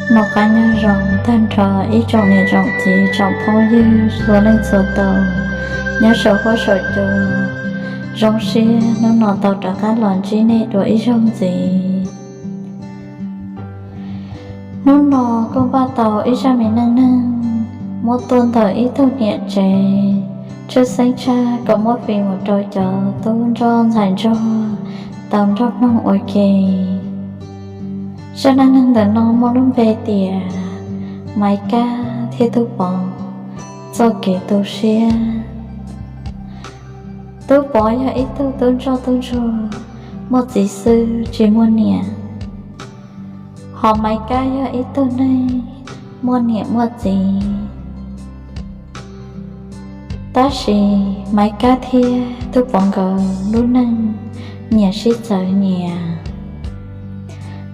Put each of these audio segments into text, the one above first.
Noj qab nyob zoo tag nrho ib tsoom niam tsoom txiv tsoom phooj ywg txhua leej txhua tus nyob saum huab saum cua. Zoo siab hnub no tau rov qab los ntsib nej dua ib zaug ntxiv. Hnub no kuj npaj tau ib zaj me neej neeg muab tuaj ntawm ib tug niam tsev, tshwj xeeb tshaj kom muab fim mus rau cov tub ntsoj ntxhais ntsoj tau nrog mloog ua ke. Zaj neej neeg ntawm no muaj lub npe tias Maiv Kab thiab Tub Pov txoj kev tu siab. Tub Pov yog ib tug tub ntsoj tub ntsuag, muaj txiv xwb tsis muaj niam. Hos Maiv Kab yog ib tug neeg muaj niam muaj txiv. Tab sis Maiv Kab thiab Tub Pov nkawd lub neej nyias sib txawv nyias.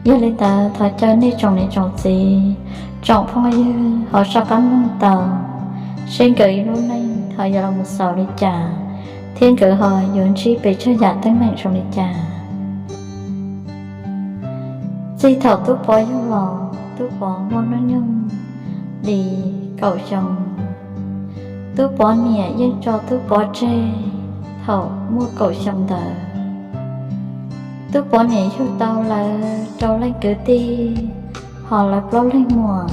Yog li ntawd thov caw nej tsoom niam tsoom txiv, tsoom phooj ywg ho soj qab mloog tau seb nkawd ib lub neej ho yuav los xaus li cas, thiab nkawd ho yuav ntsib pes tsawg yam teeb meem zoo li cas. Txij thaum Tub Pov yug los, Tub Pov muaj hnub nyoog li kaum xyoo. Tub Pov niam yeej tso Tub Pov tseg thaum muaj kaum xyoo ntawd. Tub Pov niam yug tau lawv rau leej kwv tij, hos lawv plaub leeg muam.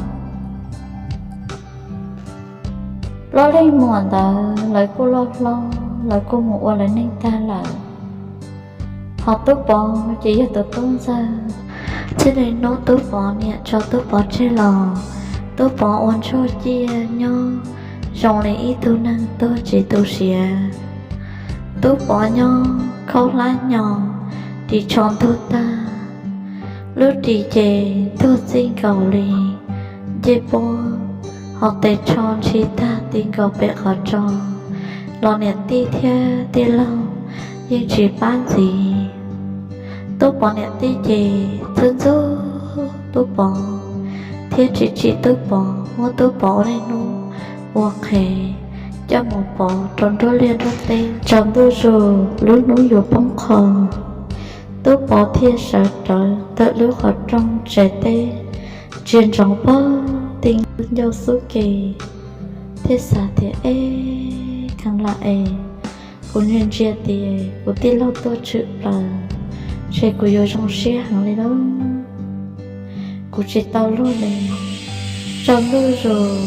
Plaub leeg muam ntawd lawv kuj loj hlob, lawv kuj mus ua lawv neej tag lawm. Hos Tub Pov ces yog tus tub ntxawg. Txij li hnub Tub Pov niam tso Tub Pov tseg los, Tub Pov ua ntsuag ciaj nyob zoo li ib tug neeg tuag tsis tu siav. Tub Pov nyob khaub hlab nyo, ris tsho ntuag tag. Lub ris ces ntuag txij nkaus li ncej puab, hos tes tsho ntshis tag ti nkaus pem qhov tsos, los niam tij thiab tij laug yeej tsis pab ntxiv. Tub Pov niam tij ces ntxub ntxub Tub Pov thiab tsim tsim Tub Pov, muab Tub Pov ua niaj hnub ua qhev coj mus pov rau nruab liaj nruab teb. Tsaus ntuj zus lub hnub yuav poob qho, Tub Pov thiaj sawv rawv ntawm lub qhov rooj tsev teb, ntsia ntsoov pog ti ncauj xub ke, thiaj xav tias, Eb, kheev lam es kuv ntsia ntsia tias kuv tij laug tuaj tshwm plaws, ntshe kuv yuav zoo siab heev li lauj. Kuv tsis tau luag li. Tsaus ntuj zus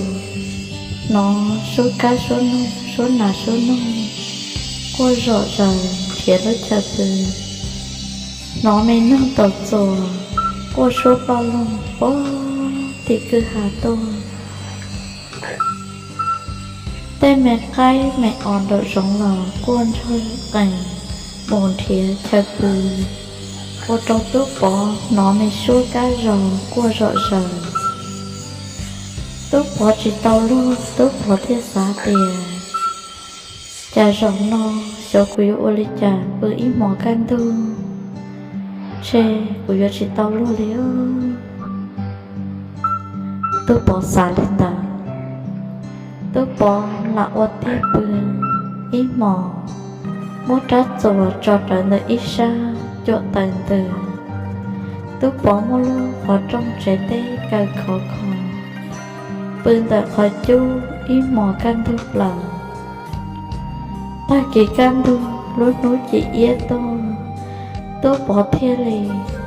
hnov suab kab suab noog, suab nas suab noog quaj zom zaws nrhiav lub chaw pw. Hnov me noog taus txuas quaj suab poj loog puag tim kwj ha tuaj. Tej me qaib me os nraum zoov los quaj ntsuag qees mus nrhiav chaw pw, ua rau Tub Pov hnov me suab kab zos quaj zom zaws. Tub Pov tsis tau luag, Tub Pov thiaj xav tias, Cas zaum no xyov kuv yuav ua li cas pw ib hmos kaj ntug, ntshe kuv yuav tsis tau luag li. Tub Pov xav li ntawd, Tub Pov lam ua tiag pw ib hmos, muab rab txuas tso rawv ntawm ib sab cuam taws ntws. Tub Pov muab lub qhov rooj tsev teb kaw khov kho, pw ntawm qhov cub ib hmos kaj ntug plaws. Tag kis kaj ntug lub hnub cim iab tuaj, Tub Pov thiaj li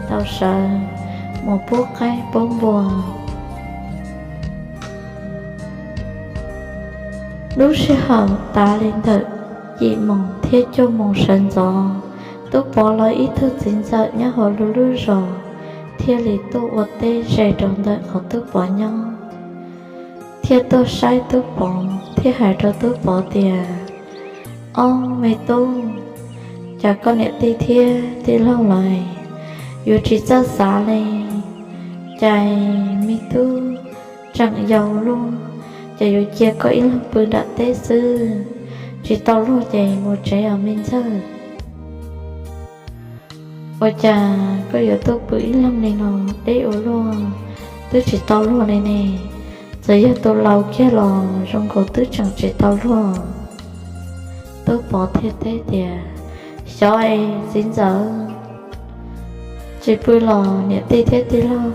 tau sawv mus pub qaib pub npua. Lub sij hawm tav li ntawm yim moos thiab cuaj moos sawv ntxov, Tub Pov lawv ib tug txiv ntxawm nyob hauv lub lub zos thiaj li tuaj ua teb ze rau ntawm qhov Tub Pov nyob, thiaj tuaj saib Tub Pov thiaj hais rau Tub Pov tias, Ob me tub, cas koj niam tij thiab tij laug lawv yuav tsis txawj xav li? Cas me tub tseem yau luaj, ces yuav cia koj ib leeg pw nram teb xwb, tsis tau luag ces mus tsev os me ntxawg. Ua cas koj yuav tuaj pw ib leeg li no, deb ua luaj, twb tsis tau luag li ne. Txawm yog tus laus kiag los zoo nkaus twb tseem tsis tau luag. Tub Pov thiaj teb tias, Xyov es txiv ntxawm, tsis pw los niam tij thiab tij laug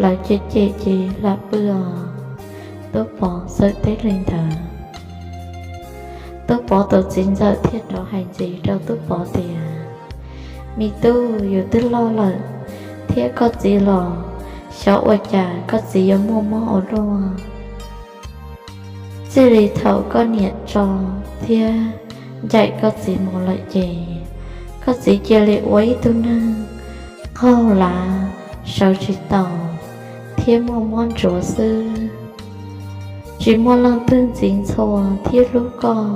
lawv cem cem ces lam pw os. Tub Pov txawm teb li ntawd. Tub Pov tus txiv ntxawm thiaj rov hais ntxiv rau Tub Pov tias, me tub, yus twb loj lawm thiab koj txiv los, xyov ua cas koj txiv yuav muaj mob ua luaj. Txij li thaum koj niam tso thiab ncaim koj txiv mus lawm ces koj txiv cia li ua ib tug neeg qaug lav, sawv tsis taus thiab muaj mob ntsuav xwb. Tsis muaj leej twg ntxiv ntxhua thiab hlub koj,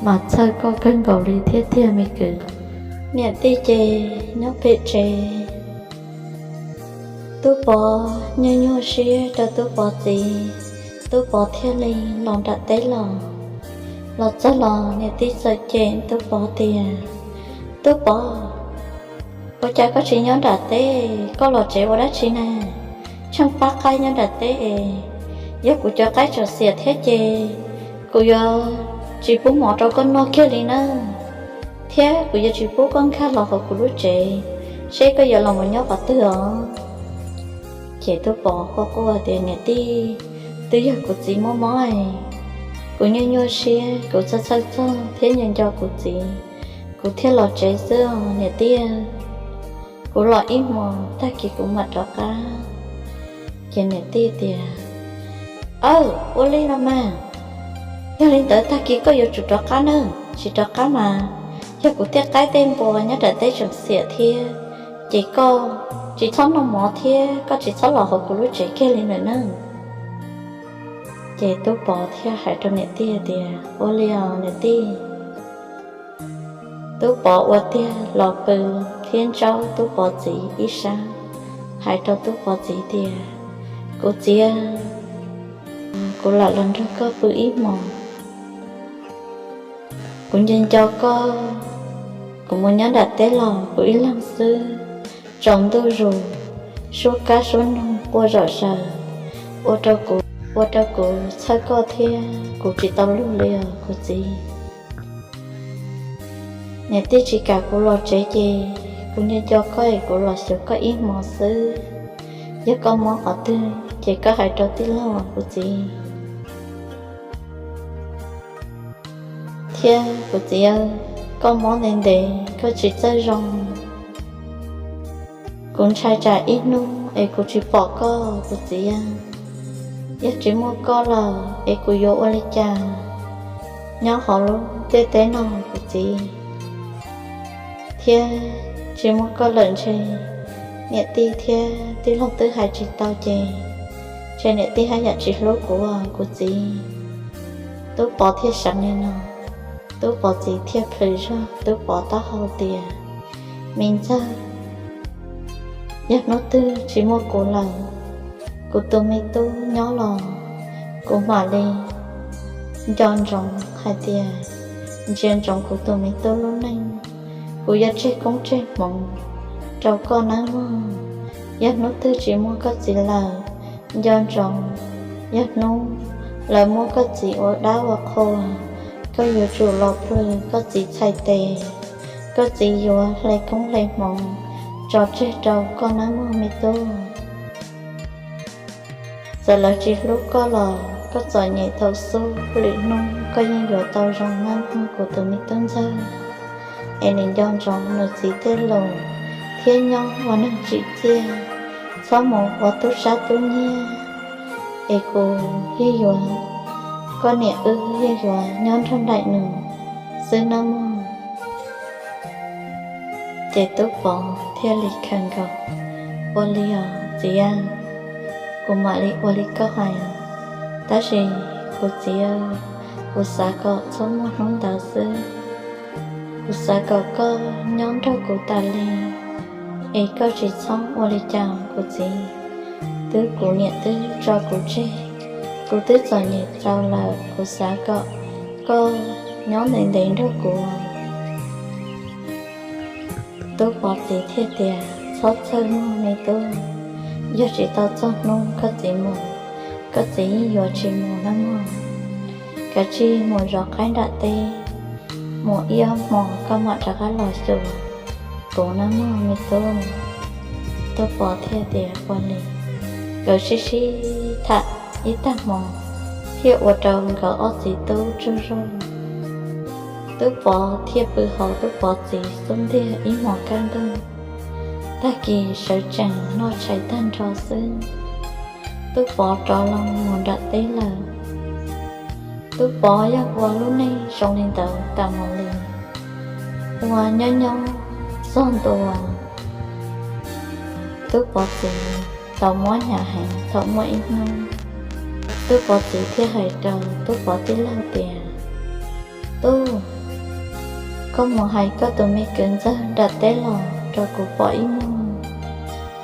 mas txhawj koj kawg nkaus li thiab tiag me kwv. Niam tij ces nyob pem tsev. Tub Pov nyuaj nyuaj siab rau Tub Pov txiv, Tub Pov thiaj li los nram teb los. Los txog los niam tij txawm cem Tub Pov tias, Tub Pov, ua cas koj tsis nyob nram teb, koj los tsev ua dab tsi na? Tsheej pab qaib nyob nram teb es, yog kuv cov qaib tseem xiam thiab ces kuv yuav tsis pub mov rau koj noj kiag li nawb, thiab kuv yuav tsis pub koj nkag los hauv kuv lub tsev, seb koj yuav los mus nyob qhov twg os. Ces Tub Pov quaj quaj tias, niam tij, twb yog kuv txiv mob mob, kuv nyuaj nyuaj siab, kuv txhawj txhawj txog thiab nco nco kuv txiv, kuv thiaj los tsev xwb os niam tij. Kuv los ib hmos, tag kis kuv mam rov qab. Ces niam tij tias, aw, ua li los mas, yog li ntawd tag kis koj yuav tsum rov qab nawb, tsis rov qab mas yog kuv tej qaib tej npua nyob nram teb tseem xiam thiab, ces koj tsis txhob noj mov thiab koj tsis txhob los hauv kuv lub tsev kiag li lawm nawb. Ces Tub Pov thiaj hais rau niam tij tias, ua li os niam tij. Tub Pov ua tiag los pw thiab ntsaub Tub Pov txiv ib sab, hais rau Tub Pov txiv tias, kuv txiv, kuv lam los nrog koj pw ib hmos, kuv nco nco koj, kuv mus nyob nram teb los kuv ib leeg xwb, tsaus ntuj zus, suab kab suab noog quaj zom zaws, ua rau kuv, ua rau kuv txhawj koj thiab kuv tsis tau luag li os kuv txiv. Niam tij tsis kam kuv los tsev ces kuv nco nco koj es kuv los xyuas koj ib hmos xwb. Yog koj mob qhov twg ces koj hais rau tij laug kuv txiv. Thiab kuv txiv, koj mob ntev nte, koj tsis txawj zoo, kuv ntshai tsam ib hnub es kuv tsis pom koj kuv txiv. Yog tsis muaj koj lawm es kuv yuav ua li cas nyob hauv lub ntiaj teb no kuv txiv? Thiab tsis muaj koj lawm ntshe niam tij thiab tij laug twb hais tsis tau ces ntshe niam tij haj yam tsis hlub kuv kuv txiv. Tub Pov thiaj seev li no. Tub Pov txiv thiaj plhws zog Tub Pov taub hau tias, me ntxawg, yog hnub twg tsis muaj kuv lawm, kuv tus me tub nyob los kuv mam li nco ntsoov hais tias ntsia ntsoov kuv tus me tub lub neej. Kuv yuav tseg koob tseg hmoov rau koj nawb mog. Yog hnub twg tsis muaj koj txiv lawm, nco ntsoov, yog hnub lawv muab koj txiv ua dab ua qhua, koj yuav tsum los plhws koj txiv txhais tes. Koj txiv yuav hle koob hle hmoov tso tseg rau koj nawb mog me tub. Txawm lawv tsis hlub koj los koj txom nyem thaum xub lwm hnub koj yeej yuav tau zoo nawb mog kuv tus me tub ntxawg. Es nws nco ntsoov nws txiv tej lus thiab nyob ua neeg tsim txiaj, txhob mus ua tub sab tub nyiag, es kuv yeej yuav, koj niam wb yeej yuav nyob nrog nraim nws xwb nawb mog. Ces Tub Pov thiaj li khaws nkaus, ua li os txiv, kuv mam li ua li koj hais. Tab sis kuv txiv, kuv xav kom txhob muaj hnub ntawd xwb. Kuv xav kom koj nyob nrog kuv tas li, es koj tsis txhob ua li cas kuv txiv. Twb kuv niam twb tso kuv tseg, kuv twb txom nyem tau lawm, kuv xav kom koj nyob ntev ntev nrog kuv. Tub Pov txiv thiaj tias, txhob txhawj mog me tub, yog tsis tau txog hnub koj txiv mus, koj txiv yeej yuav tsis mus nawb mog. Kav tsij mus zov qaib nram teb, mus ib ob hmos koj mam rov qab los xyuas kuv nawb mog me tub. Tub Pov thiaj tias, ua li. nkawd sib sib tham ib tag hmo thiaj ua rau nkawd ob txiv tub tsaug zog. Tub Pov thiaj pw hauv Tub Pov txiv xub ntiag ib hmos kaj ntug. Tag kis sawv tsees noj tshais tag nrho xwb, Tub Pov rov los mus nram teb lawm. Tub Pov yog ua lub neej zoo li ntawd tas mus li, ua nyob nyob txog ntua. Tub Pov txiv tau mob hnyav heev thaum muaj ib hnub, Tub Pov txiv thiaj hais rau Tub Pov tij laug tias, Tub, koj mus hais koj tus me kwv ntxawg nram teb los rau kuv pom ib muag,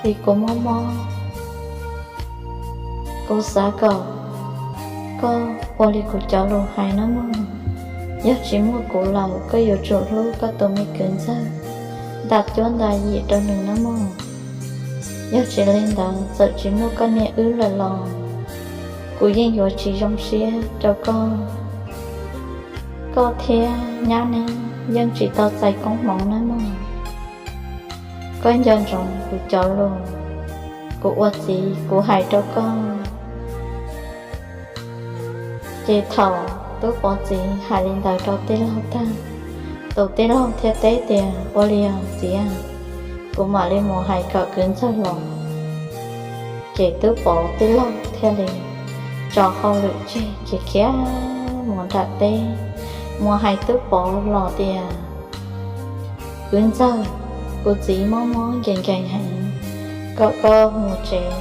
vim kuv mob mob. Kuv xav kom koj ua li kuv cov lus hais nawb mog. Yog tsis muaj kuv lawm koj yuav tsum hlub koj tus me kwv ntxawg, nta cuab nta yim rau nws nawb mog. Yog tsis li ntawd txawm tsis muaj koj niam wb lawm los kuv yeej yuav tsis zoo siab rau koj. Koj thiab nyab neb yeej tsis tau txais koob hmoov nawb mog. Koj nco ntsoov kuv cov lus, kuv ua txiv kuv hais rau koj. Ces thaum Tub Pov txiv hais li ntawd rau tij laug tag, tus tij laug thiaj teb tias, Ua li os txiv, kuv mam li mus hais kom kwv ntxawg los. Ces Tub Pov tij laug thiaj li tso hauj lwm tseg khiav khiav mus nram teb, mus hais Tub Pov los tias, Kwv ntxawg, kuv txiv mob mob nkees nkees heev, kom koj mus tsev,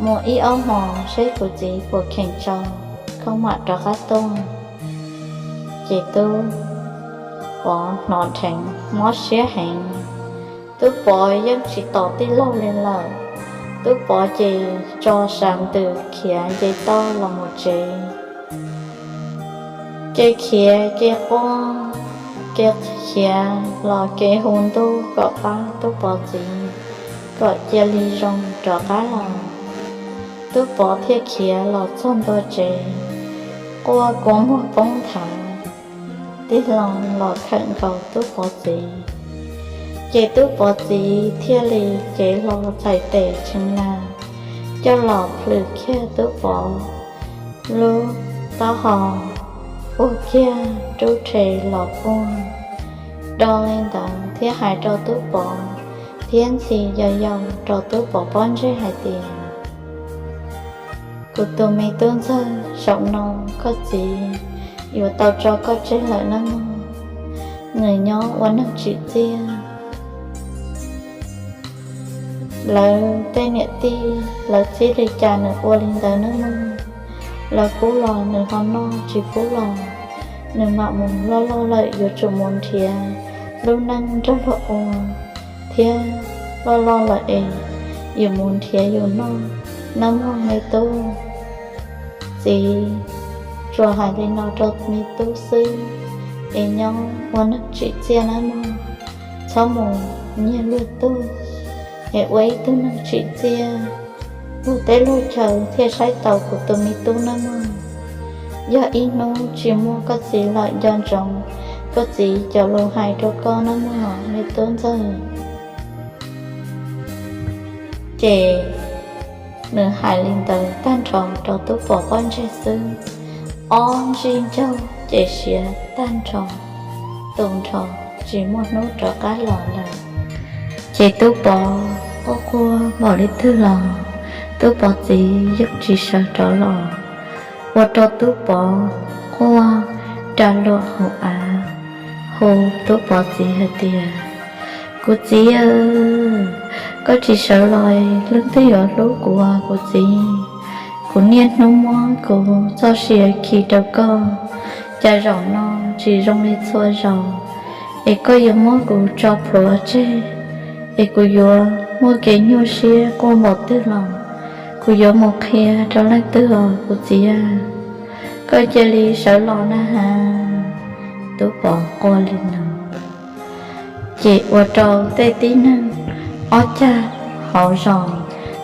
mus ib ob hmos seb kuv txiv puas kheev tso, koj mam rov qab tuaj. Ces Tub Pov hnov dheev mob siab heev, Tub Pov yeej tsis tos tij laug li lawm. Tub Pov ces tso sam ntws khiav nce toj los mus tsev. Kev khiav kev quaj, kev khiav los kev hu ntuj kom pab Tub Pov txiv kom cia li zoo rov qab los. Tub Pov thiaj khiav los txog ntua tsev, quaj kua muag poob nthav, tig hlo los khawm nkaus Tub Pov txiv. Ces Tub Pov txiv thiaj li cev hlo txhais tes tshee na coj los plhws kiag Tub Pov lub taub hau, puag kiag rub rhe los puag. Do li ntawd thiab hais rau Tub Pov thiab ntxhi yau yau rau Tub Pov pob ntseg hais tias, Kuv tus me tub ntxawg, zaum no koj txiv yuav tau tso koj tseg lawm nawb mog. Nws nyob ua neeg tsim txiaj. Lawv tej niam tij lawv txib li cas nws ua li ntawd nawb mog. Lawv pub los nws ho noj, tsis pub los nws mam mus. Loj loj lawm yuav tsum mus nrhiav lub neej nrog luag ua, thiab loj loj lawm es yuav mus nrhiav yus noj nawb mog me tub. Txiv tsuas hais li no rau me tub xwb, es nyob ua neeg tsim txiaj nawb mog. Txhob mus nyiag luag tug, es ua ib tug neeg tsim txiaj, luag teb luag chaw thiaj saib taus kuv tus me tub nawb mog. Yog ib hnub tsis muaj koj txiv lawm, nco ntsoov koj txiv cov lus hais rau koj nawb mog me tub ntxawg. Ces nws hais li ntawd tag nrho rau Tub Pov pob ntseg xwb, ob ntsig ncaug ces siav tag nrho, tu nrho, tsis muaj hnub rov qab los lawm. Ces Tub Pov quaj quaj npaum li twg los Tub Pov txiv yeej tsis sawv rov los, ua rau Tub Pov quaj ras luam hauv av, hu Tub Pov txiv hais tias, Kuv txiv, koj tsis sawv los leej twg yuav hlub kuv, kuv txiv? Kuv niaj hnub muab kuv txoj sia khi rau koj, cas zaum no tsis zoo li txhua zaus, es koj yuav muab kuv tso plhuav tseg, es kuv yuav muaj kev nyuaj siab quaj npaum twg los kuv yuav mus qhia rau leej twg os kuv txiv? Koj cia li sawv los na has. Tub Pov quaj li no, ces ua rau tej tib neeg ob cag hauv zos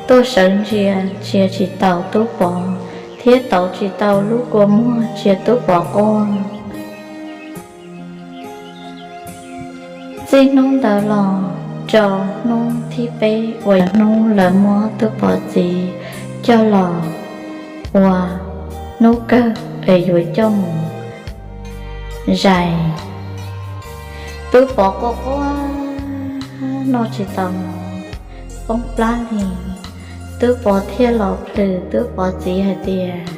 tuaj sawv ntsia, ntsia tsis taus Tub Pov, thiab tauv tsis tau lub kua muag ntsia Tub Pov quaj. Txij hnub ntawd los rau hnub thib peb uas yog hnub lawv muab Tub Pov txiv coj los ua hnub kawg es yuav coj mus zais. Tub Pov quaj quaj noj tsis tau mov, poob plab li. Tub Pov thiaj los plhws Tub Pov txiv hais tias,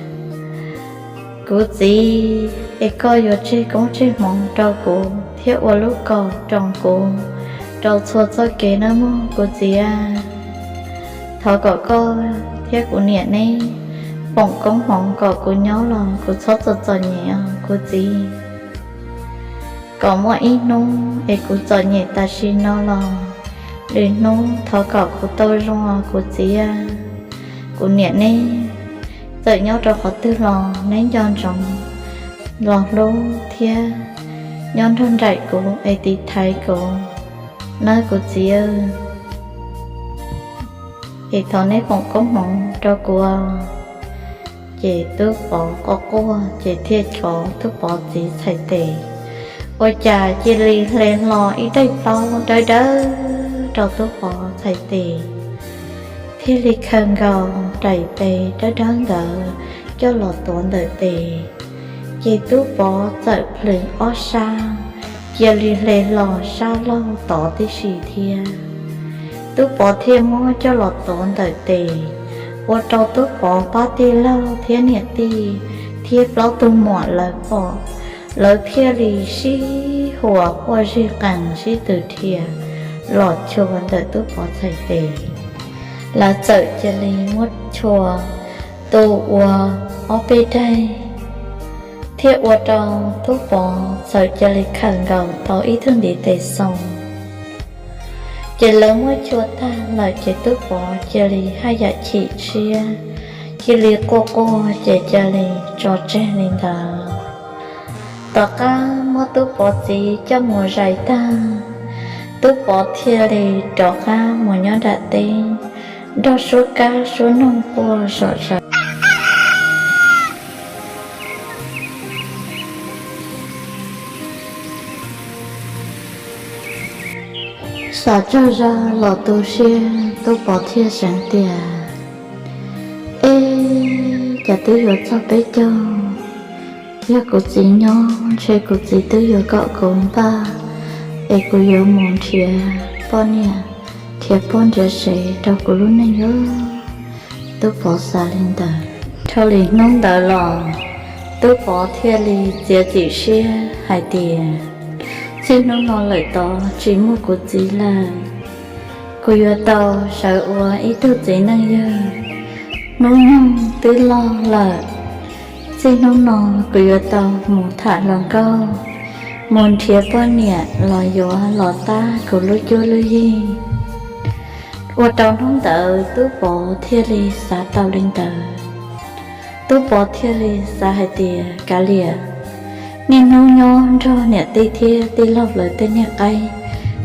Kuv txiv, es koj yuav tseg koob tseg hmoov rau kuv thiab ua lub kaus roos kuv rau txhua txoj kev nawb mog kuv txiv. Thov kom koj thiab kuv niam neb foom koob hmoov kom kuv nyob los kuv txhob txom txom nyem os kuv txiv. Kom muaj ib hnub es kuv txom nyem tam sim no los lwm hnub thov kom kuv tau zoo os kuv txiv. Kuv niam neb txawm nyob rau qhov twg los neb nco ntsoov los hlub thiab nyob nrog nraim kuv es tiv thaiv kuv nawb kuv txiv. Es thov neb foom koob hmoov rau kuv. Ces Tub Pov quaj quaj ces thiaj chov Tub Pov txiv txhais tes. Ua cas cia li hle hlo ib daim plaub dawb dawb rau Tub Pov txhais tes, thiaj li khaws nkaus daim tes dawb dawb ntawd coj los tuav ntawm tes. Ces Tub Pov txawm plhws ob sab, cia li hle hlo sab laug tod tib si thiab. Tub Pov thiaj muab coj los tuav ntawm tes, ua rau Tub Pov pab tij laug thiab niam tij thiab plaub tug muam lawv pom, lawv thiaj li sib huas quaj zig qees sib tw dhia los chua ntawm Tub Pov txhais tes. Lawv txawm cia li muab chua tu ua ob peb daim, thiaj ua rau Tub Pov txawm cia li khaws nkaus tau ib tug ntiv tes xoo. Ces lawv muab chua tag lawm ces Tub Pov cia li haj yam chim siab, cia li quaj quaj ces cia li tso tseg li ntawd. Tom qab muab Tub Pov txiv coj mus zais tag, Tub Pov thiaj li rov qab mus nyob nram teb, nrog suab kab suab noog quaj zom zaws. Xav tsaug zog los tu siab, Tub Pov thiaj seev tias, Eb, cas twb yuav txog peb caug, yog kuv txiv nyob ntshe kuv txiv twb yuav kom kuv npaj es kuv yuav mus nrhiav poj niam, nrhiav poj nrhiav sev rau kuv lub neej lawm. Tub Pov xav li ntawd. Dhau li hnub ntawd los, Tub Pov thiaj li txiav txim siab hais tias, Txij hnub no lawm tod tsis muaj kuv txiv lawm, kuv yuav tau sawv ua ib tug txiv neej yawg. Hnub nyoog twb loj lawm, txij hnub no kuv yuav tau mus tham hluas nkauj, mus nrhiav poj niam los yuav los tab kuv lub cuab lub yig. Ua rau hnub ntawd Tub Pov thiaj li xav tau li ntawd. Tub Pov thiaj li xav hais tias, Kav liam, niaj hnub nyob nrog niam tij thiab tij laug lawv tej niag qaib,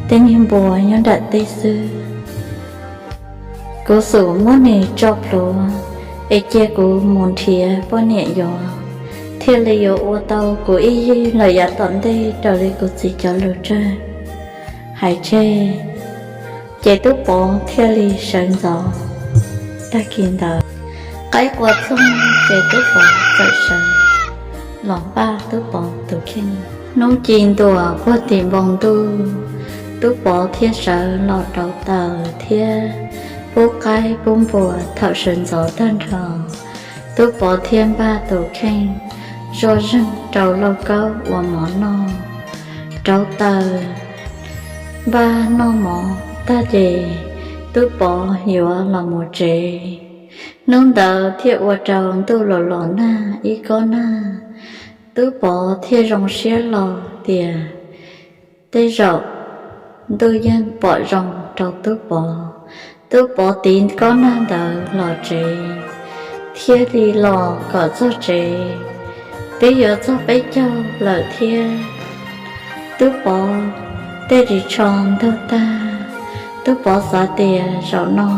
tej niag npua nyob nram teb xwb. Kuv xub muab nws tso plhuav, es cia kuv mus nrhiav poj niam yuav, thiaj li yuav ua tau kuv ib yig lawm yav tom ntej raws li kuv txiv cov lus tsawg. Hais tseg, ces Tub Pov thiaj li sawv ntxov. Tag kis ntawd, qaib qua txoog ces Tub Pov txawm sawv los npaj Tub Pov tus kheej. Hnub ci ntuas puag tim npoo ntuj, Tub Pov thiaj sawv los rauv taws thiab pub qaib pub npua. Thaum sawv ntxov tag nrho, Tub Pov thiaj npaj tus kheej zuaj zeeg rau lauj kaub ua mov noj, rauv taws, npaj noj mov tag ces Tub Pov yuav los mus tsev. Hnub ntawd thiaj ua rau ntuj los los nag ib kob nag. Tub Pov thiaj zoo siab hlo tias tej zaum ntuj yeej pom zoo rau Tub Pov. Tub Pov tiv kob nag ntawd los tsev, thiaj li los kom txog tsev. Twb yuav txog peb caug lawm thiab. Tub Pov tej ris tsho ntug tag, Tub Pov xav tias zaum no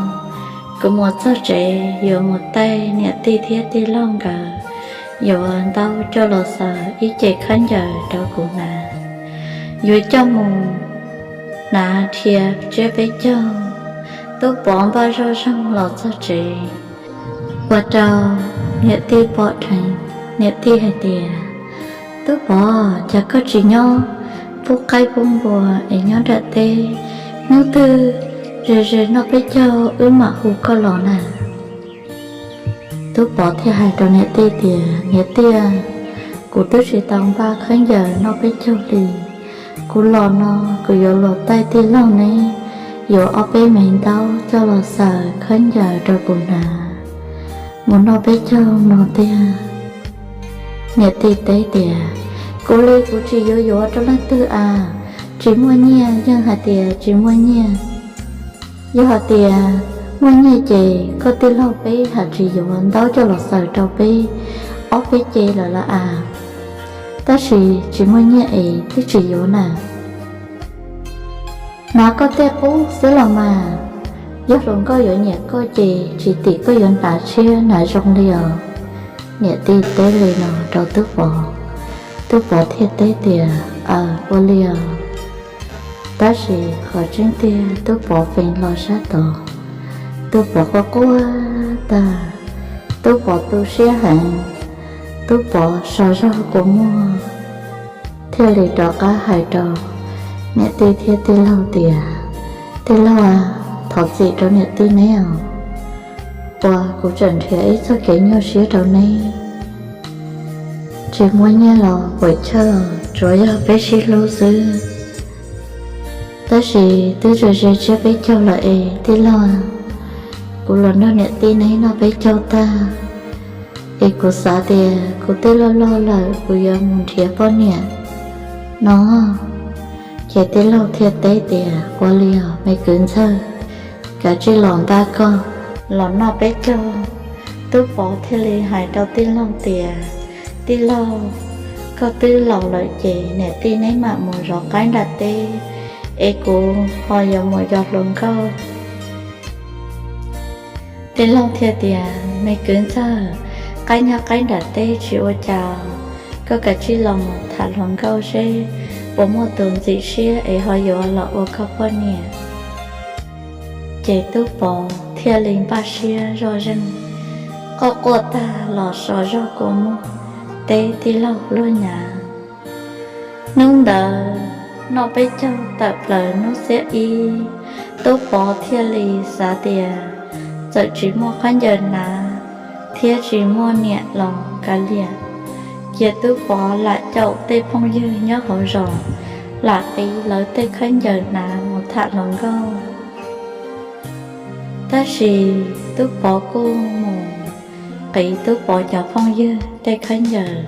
kuv mus txog tsev yuav mus taij niam tij thiab tij laug nkawd, yuav ntaub coj los xaws ib ce khaub ncaws rau kuv hnav, yuav coj mus hnav dhia tsiab peb caug, Tub Pov npaj zoj zeeg los txog tsev. Ua rau niam tij pom dheev, niam tij hais tias, Tub Pov, cas koj tsis nyob pub qaib pub npua es nyob nram teb, hnub twg ze ze noj peb caug wb mam hu koj los na. Tub Pov thiaj hais rau niam tij tias, Niam tij, kuv twb tsis tau npaj khaub ncaws noj peb caug li. Kuv los no kuv yuav luag taij tij laug neb yuav ob peb me ntaub coj los xaws khaub ncaws rau kuv hnav mus noj peb caug no tiag. Niam tij teb tias, Kuv li kuv tsis yuav yuav rau leej twg a, tsis muaj nyiaj, yeej hais tias tsis muaj nyiaj. Yog hais tias muaj nyiaj ces koj tij laug peb haj tsis yuav ntaub coj los xaws rau peb ob peb ce lawm las as. Tab sis tsis muaj nyiaj es twb tsis yuav na. Hnav koj tej qub xwb los mas, yog hluas nkauj yuav nyiam koj ces tsis tim koj yuav hnav tshiab hnav zoo li os. Niam tij teb li no rau Tub Pov, Tub Pov thiaj teb tias, Aws, ua li os. Tab sis qhov tseeb tiag Tub Pov feem los sab tod, Tub Pov quaj quaj tag, Tub Pov tu siab heev, Tub Pov so zog kua muag, thiaj li rov qab hais rau niam tij thiab tij laug tias, Tij laug, thov txim rau niam tij neb os, uas kuv tseem nrhiav ib txoj kev nyuaj siab rau neb. Tsis muaj nyiaj los puas chawj, tsuav yog peb sib hlub xwb. Tab sis twb ze ze tsiab peb caug lawm es tij laug, kuv los nrog niam tij neb noj peb caug tag, es kuv xav tias kuv twb loj loj lawm kuv yuav mus nrhiav poj niam no. Ces tij laug thiaj teb tias, Ua li os me kwv ntxawg, kav tsij los npaj koj los noj peb caug. Tub Pov thiaj li hais rau tij laug tias, Tij laug, koj twb laus lawm ces niam tij neb mam mus zov qaib nram teb, es kuv ho yuav mus yos hluas nkauj. Tij laug thiaj tias, Me kwv ntxawg, qaib nyob qaib nram teb tsis ua cas, koj kav tsij los mus tham hluas nkauj seb puas muaj tus ntxim siab es ho yuav los ua koj poj niam. Ces Tub Pov thiaj li npaj siab zoj zeeg, quaj quaj tag los so zog kua muag teb tij laug luag nyav. Hnub ntawd noj peb caug tawm plaws hnub xiab ib, Tub Pov thiaj li xav tias txawm tsis muaj khaub ncaws hnav thiab tsis muaj niam los kav liam, cia Tub Pov lam caum tej phooj ywg nyob hauv zos lam qiv lawv tej khaub ncaws hnav mus tham hluas nkauj. Tab sis Tub Pov kuj mus qiv Tub Pov cov phooj ywg tej khaub ncaws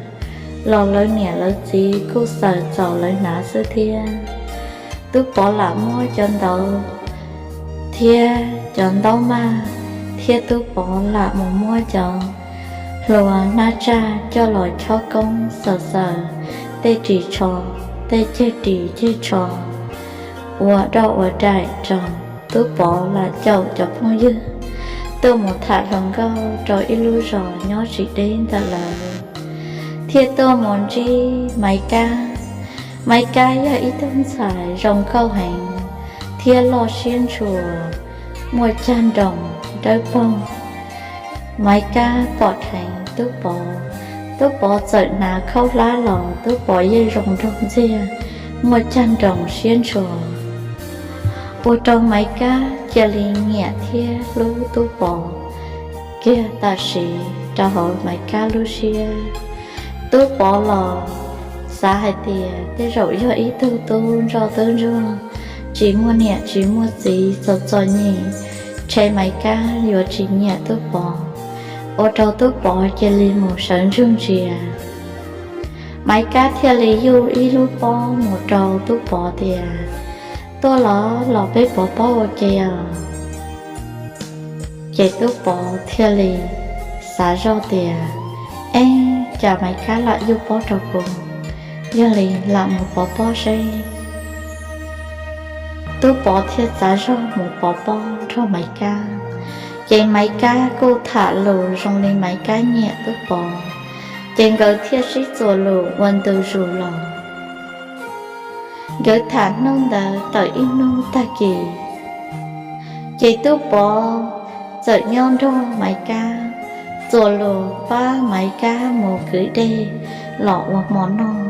los lawv niam lawv txiv kuj xaws txaus lawv hnav xwb thiab. Tub Pov lam muab cov ntawv thiab cov ntaub maj, thiab Tub Pov lam mus muab cov hlua hnab tsaj coj los chob koob xaws xaws tej ris tsho, tej ceg ris ceg tsho ua roj ua daim rau. Tub Pov lam caum cov phooj ywg tuaj mus tham hluas nkauj rau ib lub zos nyob tsis deb ntawm lawv, thiaj tuaj mus ntsib Maiv Kab. Maiv Kab yog ib tug ntxhais zoo nkauj heev thiab loj siab ntshua, muaj cag nroos dawb paug. Maiv Kab pom dheev Tub Pov, Tub Pov txawm hnav khaub hlab los Tub Pov yeej zoo nraug ntxiag, muaj cag nroos siab ntshua, ua rau Maiv Kab cia li nyiam thiab hlub Tub Pov kiag tam sim rau hauv Maiv Kab lub siab. Tub Pov los xav hais tias tej zaum yog ib tug tub ntsoj tub ntsuag, tsis muaj niam tsis muaj txiv txom txom nyem, ntshe Maiv Kab yuav tsis nyiam Tub Pov, ua rau Tub Pov cia li mus sawv ntsug ntsia. Maiv Kab thiaj li yuj ib lub pob mus rau Tub Pov tias, Tuaj los los peb pov pob ua ke os. Ces Tub Pov thiaj li xav zoj tias, Eb, cas Maiv Kab lam yuj pob rau kuv, yog li lam mus pov pob seb. Tub Pov thiaj txav zog mus pov pob nrog Maiv Kab. Ces Maiv Kab kuj tham lus zoo li Maiv Kab nyiam Tub Pov, ces nkawd thiaj sib txuas lus ua ntu zus los. Nkawd tham hnub ntawd tawm ib hnub tag kis, ces Tub Pov txawm nyob nrog Maiv Kab, txuas lus pab Maiv Kab mus kwv dej los ua hmo noj.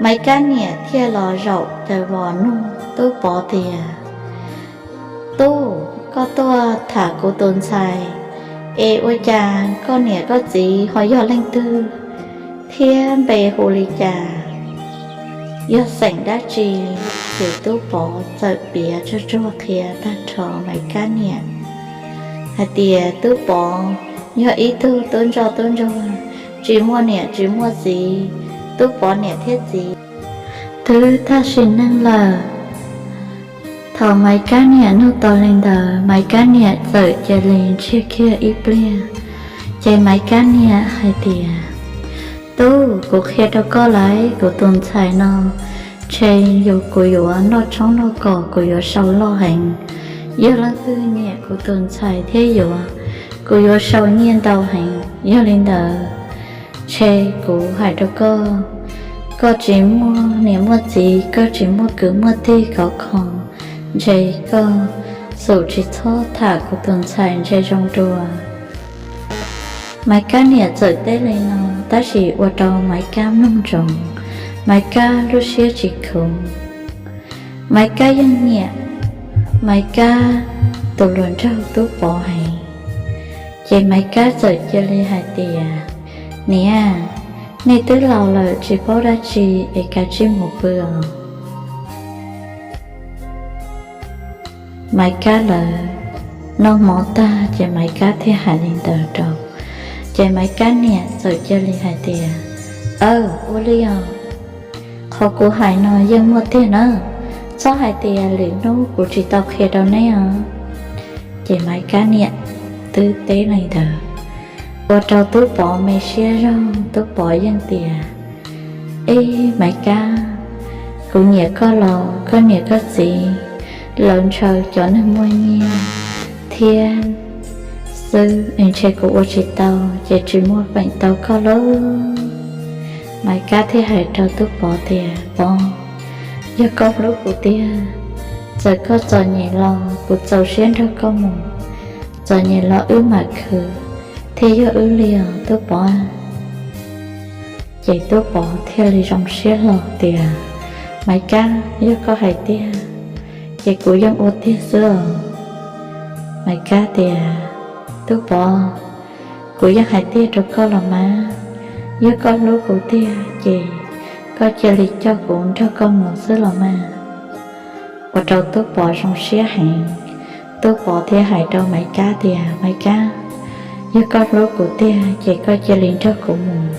Maiv Kab niam thiaj los zaum taws vos nug Tub Pov tias, Tub, koj tuaj tham kuv tus ntxhais es ua cas koj niam koj txiv ho yog leej twg thiab npe hu li cas, yog xeem dab tsi? Ces Tub Pov txawm piav tsuag tsuag qhia tag nrho Maiv Kab niam hais tias Tub Pov yog ib tug tub ntsoj tub ntsuag, tsis muaj niam tsis muaj txiv, Tub Pov niam thiab txiv twb tag sim neej lawm. Thaum Maiv Kab niam nug tau li ntawd, Maiv Kab niam txawm cia li ntsiag kiag ib pliag. Ces Maiv Kab niam hais tias, Tub, kuv qhia rau koj lauj, kuv tus ntxhais no ntshe yog kuv yuav noj tshoob noj kos kuv yuav sau loj heev. Yog leej twg nyiam kuv tus ntxhais thiab yuav, kuv yuav sau nyiaj ntau heev. Yog li ntawd, ntshe kuv hais rau koj, koj tsis muaj niam muaj txiv, koj tsis muaj kwv muaj tij khov kho, ntshe koj xum tsis txhob tham kuv tus ntxhais ntshe zoo dua. Maiv Kab niam txawm teb li no, tab sis ua rau Maiv Kab mloog ntsoov, Maiv Kab lub siab tsis khuv. Maiv Kab yeej nyiam Maiv Kab tus hluas nraug Tub Pov heev. Ces Maiv Kab txawm cia li hais tias, Niam, nej twb laus lawm tsis paub dab tsi es kav tsij mus pw os. Maiv Kab lawv noj hmo tag ces Maiv Kab thiaj hais li ntawd rau. Ces Maiv Kab niam txawm cia li hais tias, Aw, ua li os. Qhov kuv hais no yeej muaj tiag na, txhob hais tias lwm hnub kuv tsis tau qhia rau neb os. Ces Maiv Kab niam twb teb li ntawd, ua rau Tub Pov me siab zog, Tub Pov yeej tias, Eb Maiv Kab, kuv nyiam koj los koj niam koj txiv lawv ntshaw cov neeg muaj nyiaj thiab xwb es ntshe kuv ua tsis tau ces tsis muaj feem tau koj lauj. Maiv Kab thiaj hais rau Tub Pov tias, Pov, yog koj hlub kuv tiag, txawm koj txom nyem los kuv txaus siab nrog koj mus, txom nyem los wb mam khwv thiaj yog wb li os Tub Pov. Ces Tub Pov thiaj li zoo siab hlo tias, Maiv Kab, yog koj hais tiag ces kuv yeej ua tiag xwb os. Maiv Kab tias, Tub Pov, kuv yeej hais tiag rau koj los mas, yog koj hlub kuv tiag ces koj cia li coj kuv nrog koj mus xwb los mas. Ua rau Tub Pov zoo siab heev, Tub Pov thiaj hais rau Maiv Kab tias, Maiv Kab, yog koj hlub kuv tiag ces koj cia li nrog kuv mus,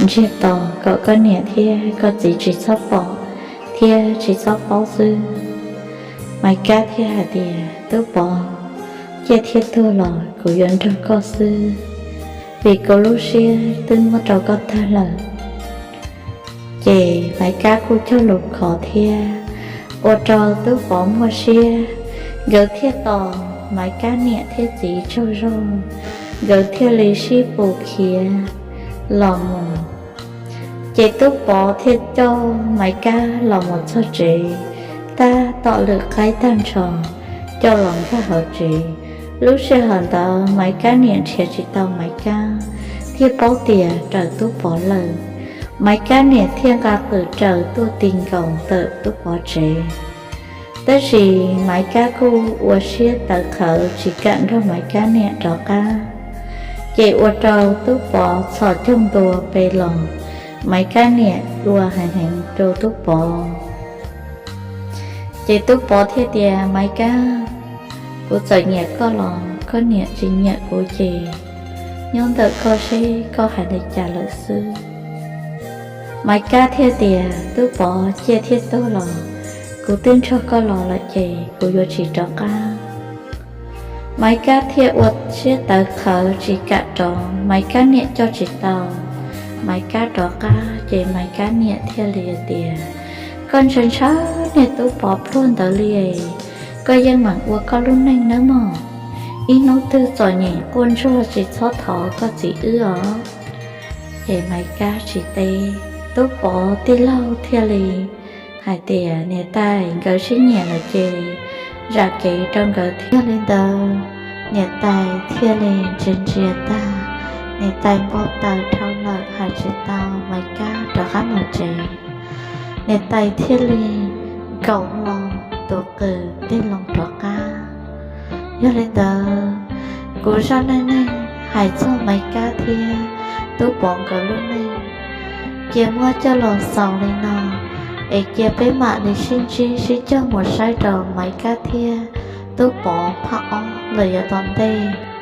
ntsiag to kom koj niam thiab koj txiv tsis txhob pom thiab tsis txhob paub xwb. Maiv Kab thiaj hais tias, Tub Pov, ciaj thiab tuag los kuv yuav nrog koj xwb, vim kuv lub siab twb muab rau koj tag lawm. Ces Maiv Kab kuj cog lus khov thiab, ua rau Tub Pov muaj siab, nkawd thiaj tos Maiv Kab niam thiab txiv tsaug zog, nkawd thiaj li sib pus khiav los mus. Ces Tub Pov thiaj coj Maiv Kab los mus txog tsev, tab tom lwm qaib tag nrho coj los nkag hauv tsev. Lub sij hawm ntawd Maiv Kab niam nrhiav tsis tau Maiv Kab, thiaj paub tias raws Tub Pov lawm. Maiv Kab niam thiaj nqa qws raws tuaj ti nkaus ntawm Tub Pov tsev. Tab sis Maiv Kab kuj ua siab tawv qhawv tsis kam nrog Maiv Kab niam rov qab, ces ua rau Tub Pov txhos caug ntua pes los. Maiv Kab niam dua heev heev rau Tub Pov. Ces Tub Pov thiaj tias, Maiv Kab, kuv txawm nyiam koj los koj niam tsis nyiam kuv ces nyob ntawm koj seb koj hais li cas lawm xwb. Maiv Kab thiaj tias, Tub Pov, ciaj thiab tuag los kuv twb nrog koj los lawm ces kuv yuav tsis rov qab. Maiv Kab thiaj ua siab tawv qhawv tsis kam rov, Maiv Kab niam coj tsis tau Maiv Kab rov qab, ces Maiv Kab niam thiaj li tias, Koj ntshaw ntshaw niag Tub Pov pluag ntawd li, koj yeej meem ua koj lub neej nawb mog. Ib hnub twg txom nyem quaj ntsuag tsis txhob thov koj txiv wb os. Ces Maiv Kab tsis teb, Tub Pov tij laug thiaj li hais tias niam tais nkawd sib nyiam lawm ces zam kev rau nkawd thiab. Yog li ntawd, niam tais thiaj li ntsia ntsia tag, niam tais npau taws dhau lawm hais tsis tau Maiv Kab rov qab mus tsev. Niam tais thiaj li nkaum hlo tus qws tig loo rov qab. Yog li ntawd, kuv zaj neej neeg hais txog Maiv Kab thiab Tub Pov nkawd lub neej cia muab coj los xaus li no, es cia peb mam li sib ntsib sib cog mus saib rau Maiv Kab thiab Tub Pov phaj ob lawm yav tom ntej.